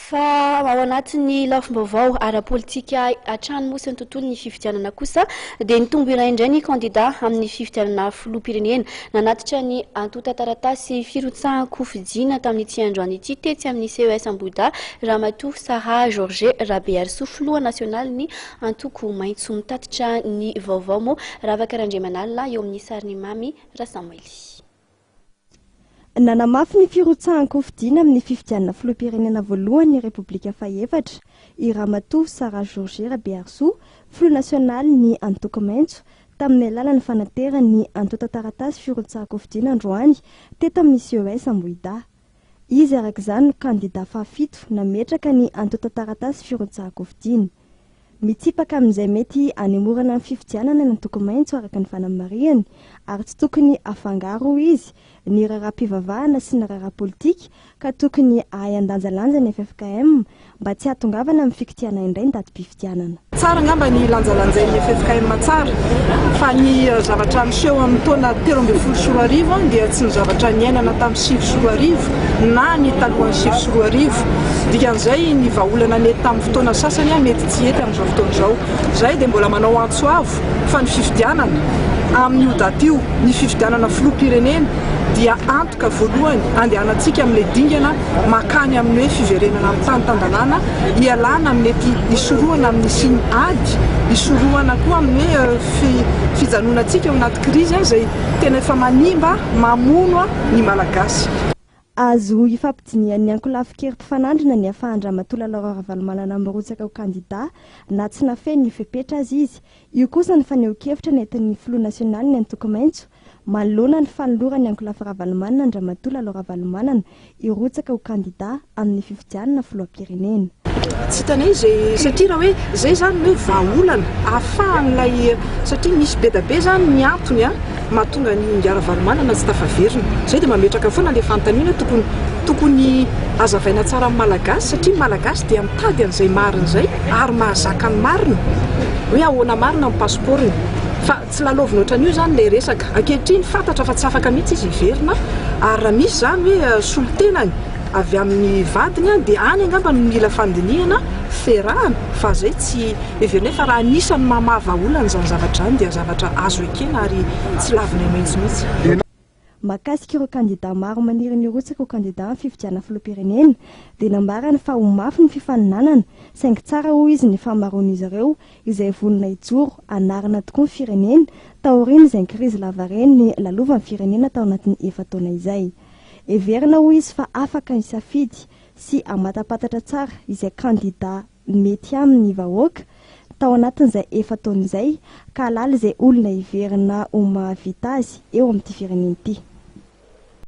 Fa ao anatin'ny lafim-baovao ara-politika hatrany moa sy ny tontolon'ny fifidianana kosa dia nitombo iray indray ny kandida amin'ny fifidianana filoham-pirenena. Nanatitra ny antontan-taratasy firotsahan-kofidiana tamin'ity androany ity tetsy amin'ny CES Ambohidahy Ramatoa Sarah Georget Rabearisoa, filoha nasionalin'ny antoko Maitso. Mitatitra ny vaovao moa Ravaka Randriamanalina eo amin'ny sarin'i Mamy Rasamoely. Nanamafy ny firotsahan-kofidina amin'ny fifidianana filoham-pirenena voalohany ny Repoblika fahefatra i Ramatoa Sarah Georget Rabearisoa, filoha nasionalin'ny Antoko Maitso, tamin'ny alalan'ny fanaterany ny antontan-taratasy firotsahan-kofidina androany teto amin'ny CES Ambohidahy. Izy araka izany no kandida fahafito nametraka ny antontan-taratasy firotsahan-kofidina. Mitsipaka amin'izay mety hanemorana ny fifidianana ny antoko Maitso araka ny fanamarihany ary tsy tokony hafangaro, hoy izy, ny raharaham-pivavahana sy ny raharaha politika ka tokony hahay handanjalanja ny ffkm mba tsy hahatongavana amin'ny fikitihana indray ny datim-pifidianana. Tsara angamba ny lanjalanjain'ny ffkm tsara fa ny zavatra miseho amin'ny taona 2013 dia tsy ny zavatra niainana tamin'ny 2009 na ny talohan'ny 2009. Dikan'izay ny vahaolana nety tamin'ny fotoana sasany mety tsy hety amin'izao fotoana izao. Izahay dia mbola manao antso avo fa ny fifidianana amin'io daty io, ny fifidianana filoham-pirenena dia antoka voalohany andehanantsika amin'ilay dingana makany amin'ny hoe fiverenana amin'ny tany tan-dalàna, hialana amin'ny mety hisorohana amin'ny hisian'ny ady, hisorohana koa amin'ny hoe fijanonantsika ao anaty krizy izay tena efa manimba, mamono ny Malagasy. Azo ifampidinihan'ny ankolafin-kery mpifanandrina ny afahan-dRamatoa Lalao Ravalomanana mirotsaka ho kandida na tsy nafeno ny fepetra aza izy. Io kosa ny fanehoan-kevitra nentin'ny filoha nasionalin'ny antoko Maitso manoloana ny fanoloran'ny ankolafy Ravalomanana an-dRamatoa Lalao Ravalomanana hirotsaka ho kandida amin'ny fifidianana filoham-pirenena. Tsy hitanay izay satria raha hoe izay izany ny hoe vahaolana ahafahan'ilay satria misy be da be izany ny antony mahatonga an'i Ingahy Ravalomanana tsy tafaverina. Izay dia mametraka foana ilay fanontaniana hoe tokony tokony hazavaina tsara amin'ny Malagasy satria ny Malagasy dia mitady an'izay marina izay ary mahazaka ny marina hoe ahoana marina ny pasipaoriny fa tsy lalaovina ohatran'io izany ilay resaka. Ankehitriny fantatra fa tsy afaka mihitsy izy hiverina ary raha misy izany hoe solontenany avy amin'ny vadiny dia any angamba no mila fandinihana, ferahana, fa zay tsy heverina hoe fa raha anisan'ny mamaha vahaolana izany zavatra izany dia zavatra azo ekena ary tsy lavinay mihitsy mihitsy. Mahakasika ireo kandida maro maniry ny hirotsaka ho kandida amin'ny fifidianana filoham-pirenena dia nambarany fa ho mafy ny fifaninanana saingy tsara hoy izy ny fahamaroan'izy ireo izay vonona hijoro hanarina tokoa ny firenena taorian'izay krizy lavareny lalovan'ny firenena tao anatin'ny efa-taona izay. Heverina hoy izy fa afaka hisafidy sy hamatapatatra tsara izay kandida mety aminy ny vahoaka tao anatin'izay efa-taona izay ka hahalala izay olona heverina ho mahavita azy eo amin'ity firenena ity.